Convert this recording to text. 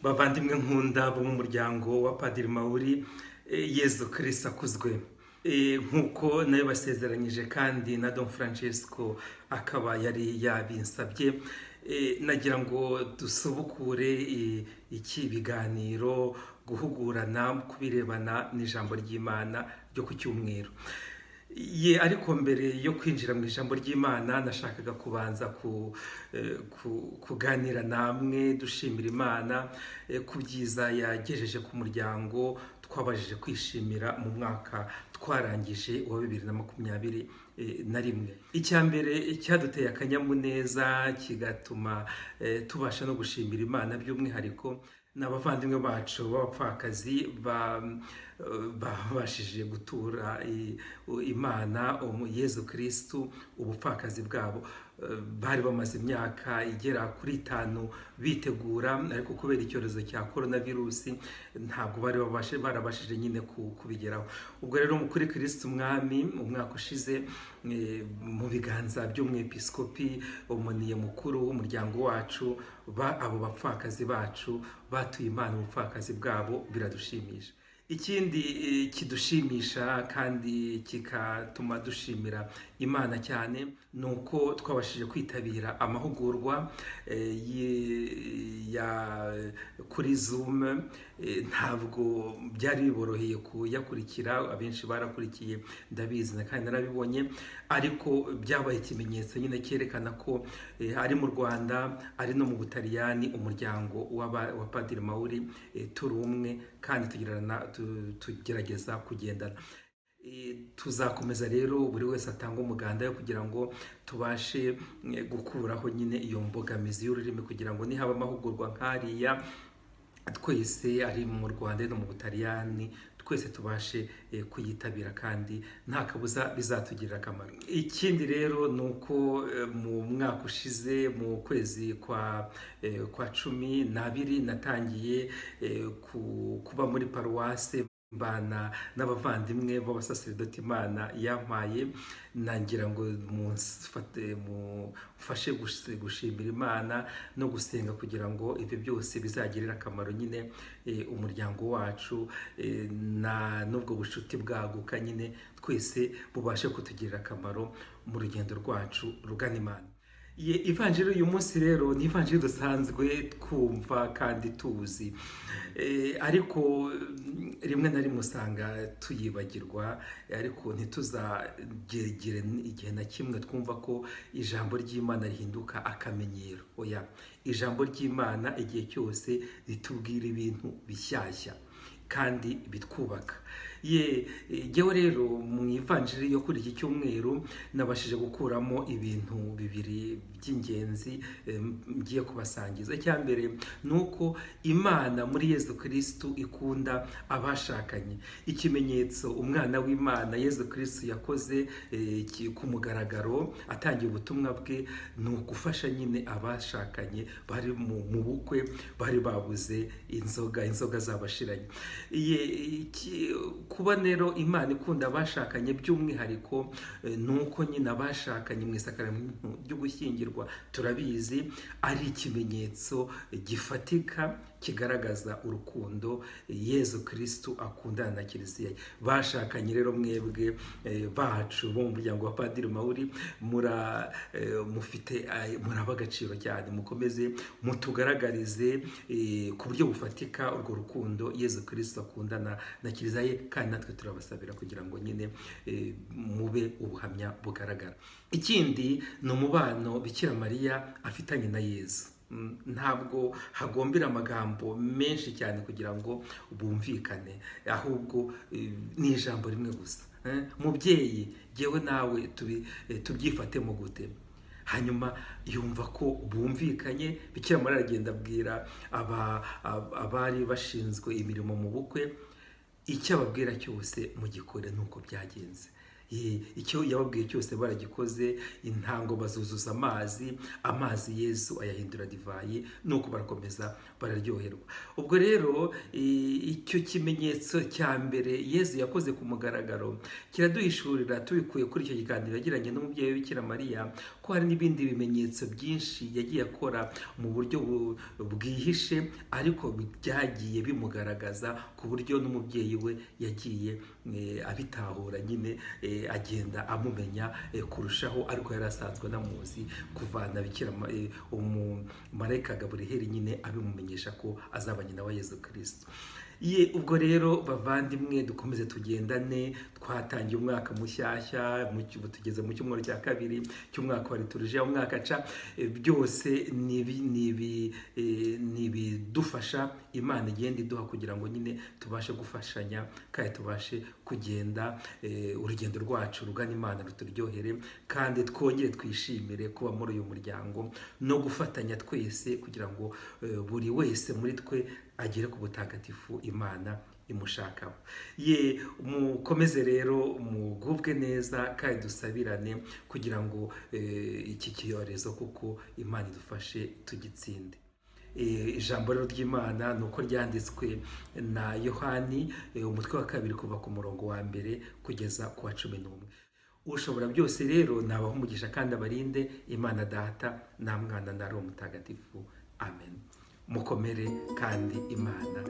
Bavandimwe nkunda bo mu muryango wa Padiri Mawuri, Yezu Kirisitu akuzwe. Nk'uko nayo basezeranyije kandi na Don Francesco akaba yari yabinsabye, nagira ngo dusubukure iki biganiro, guhugurana ku birebana n'ijambo ry'Imana ryo ku cyumweru. Ye, ariko mbere yo kwinjira mu ijambo ry'Imana nashakaga kubanza kuganira namwe dushimira Imana ku byiza yagejeje ku muryango twabashije kwishimira mu mwaka twarangije wa 2021. Icya mbere cyaduteye akanyamuneza kigatuma tubasha no gushimira Imana by'umwihariko ni abavandimwe bacu b'abapfakazi babashije gutura Imana Yezu Kirisitu ubupfakazi bwabo. Bari bamaze imyaka igera kuri 5 bitegura, ariko kubera icyorezo cya korona virusi ntabwo bari barabashije nyine kubigeraho. Ubwo rero kuri Kirisitu Umwami, umwaka ushize, mu biganza by'umwepiskopi umuniye mukuru w'umuryango wacu, abo bapfakazi bacu batuye Imana ubupfakazi bwabo, biradushimisha. Ikindi kidushimisha kandi kikatuma dushimira Imana cyane ni uko twabashije kwitabira amahugurwa ya kuri Zoom. Ntabwo byari biboroheye kuyakurikira, abenshi barakurikiye ndabizi na kandi narabibonye, ariko byabaye ikimenyetso nyine cyerekana ko ari mu Rwanda ari no mu Butaliyani umuryango wa Padiri Mawuri turi umwe kandi tugerageza kugendana. Tuzakomeza rero buri wese atanga umuganda we kugira ngo tubashe gukuraho nyine iyo mbogamizi y'ururimi, kugira ngo nihaba amahugurwa nk'ariya twese ari mu Rwanda no mu Butaliyani twese tubashe kuyitabira, kandi nta kabuza bizatugirira akamaro. Ikindi rero ni uko mu mwaka ushize mu kwezi kwa 12 natangiye kuba muri paruwase mbana n'abavandimwe b'abasaseridoti Imana yampaye. Nagira ngo mufashe gushimira Imana no gusenga kugira ngo ibyo byose bizagirire akamaro nyine umuryango wacu, na n'ubwo bucuti bwaguka nyine twese bubashe kutugirira akamaro mu rugendo rwacu rugana Imana. Ye, ivanjiri uyu munsi rero ni ivanjiri dusanzwe twumva kandi tuzi, ariko rimwe na rimwe usanga tuyibagirwa, ariko ntituzagere igihe na kimwe twumva ko ijambo ry'Imana rihinduka akamenyero. Oya, ijambo ry'Imana igihe cyose ritubwira ibintu bishyashya kandi bitwubaka. Ye, jyewe rero mu ivanjiri yo kuri iki cyumweru nabashije gukuramo ibintu bibiri by'ingenzi ngiye kubasangiza. Icya mbere ni uko Imana muri Yezu Kirisitu ikunda abashakanye. Ikimenyetso umwana w'Imana Yezu Kirisitu yakoze ku mugaragaro atangiye ubutumwa bwe ni ugufasha nyine abashakanye bari mu bukwe bari babuze inzoga, inzoga zabashiranye. Kuba rero Imana ikunda abashakanye by'umwihariko ni uko nyine abashakanye mu isakaramentu ryo gushyingirwa turabizi ari ikimenyetso gifatika kigaragaza urukundo Yezu Kirisitu akundana na Kiliziya ye. Bashakanye rero mwebwe bacu bo mu muryango wa Padiri Mawuri, mufite muraba agaciro cyane, mukomeze mutugaragarize ku buryo bufatika urwo rukundo Yezu Kirisitu akundana na Kiliziya ye, kandi natwe turabasabira kugira ngo nyine mube ubuhamya bugaragara. Ikindi ni umubano Bikira Mariya afitanye na Yezu. Ntabwo hagombera amagambo menshi cyane kugira ngo bumvikane, ahubwo ni ijambo rimwe gusa. Mubyeyi, jyewe nawe tubyifatemo gute? Hanyuma yumva ko bumvikanye, Bikira Mariya aragenda abwira abari bashinzwe imirimo mu bukwe, icyo ababwira cyose mugikore. Nuko byagenze. Icyo yababwiye cyose baragikoze, intango bazuzuza amazi, amazi Yezu ayahindura divayi, nuko barakomeza bararyoherwa. Ubwo rero icyo kimenyetso cya mbere Yezu yakoze ku mugaragaro kiraduhishurira, tubikuye kuri icyo kiganiro yagiranye n'umubyeyi Bikira Mariya, ko hari n'ibindi bimenyetso byinshi yagiye akora mu buryo bwihishe, ariko byagiye bimugaragaza ku buryo n'umubyeyi we yagiye abitahura nyine, agenda amumenya kurushaho, ariko yari asanzwe anamuzi kuvana Bikira umumarayika Gaburiyeli nyine abimumenyesha ko azaba nyina wa Yezu Kristo. Ye, ubwo rero bavandimwe, dukomeze tugendane. Twatangiye umwaka mushyashya, ubu tugeze mu cyumweru cya kabiri cy'umwaka wa liturujia, umwaka ca. Byose ni ibidufasha, Imana igenda iduha kugira ngo nyine tubashe gufashanya kandi tubashe kugenda urugendo rwacu rugana Imana ruturyohere, kandi twongere twishimire kuba muri uyu muryango no gufatanya twese kugira ngo buri wese muri twe agere ku butagatifu Imana imushakaho. Ye, mukomeze rero mugubwe neza kandi dusabirane kugira ngo iki cyorezo kuko Imana idufashe tugitsinde. Ijambo rero ry'Imana ni uko ryanditswe na Yohani, umutwe wa 2 kuva ku murongo wa 1 kugeza ku wa 11. Ushobora byose rero nabaha umugisha kandi abarinde, Imana Data na Mwana na Roho Mutagatifu. Amen. Mukomere kandi Imana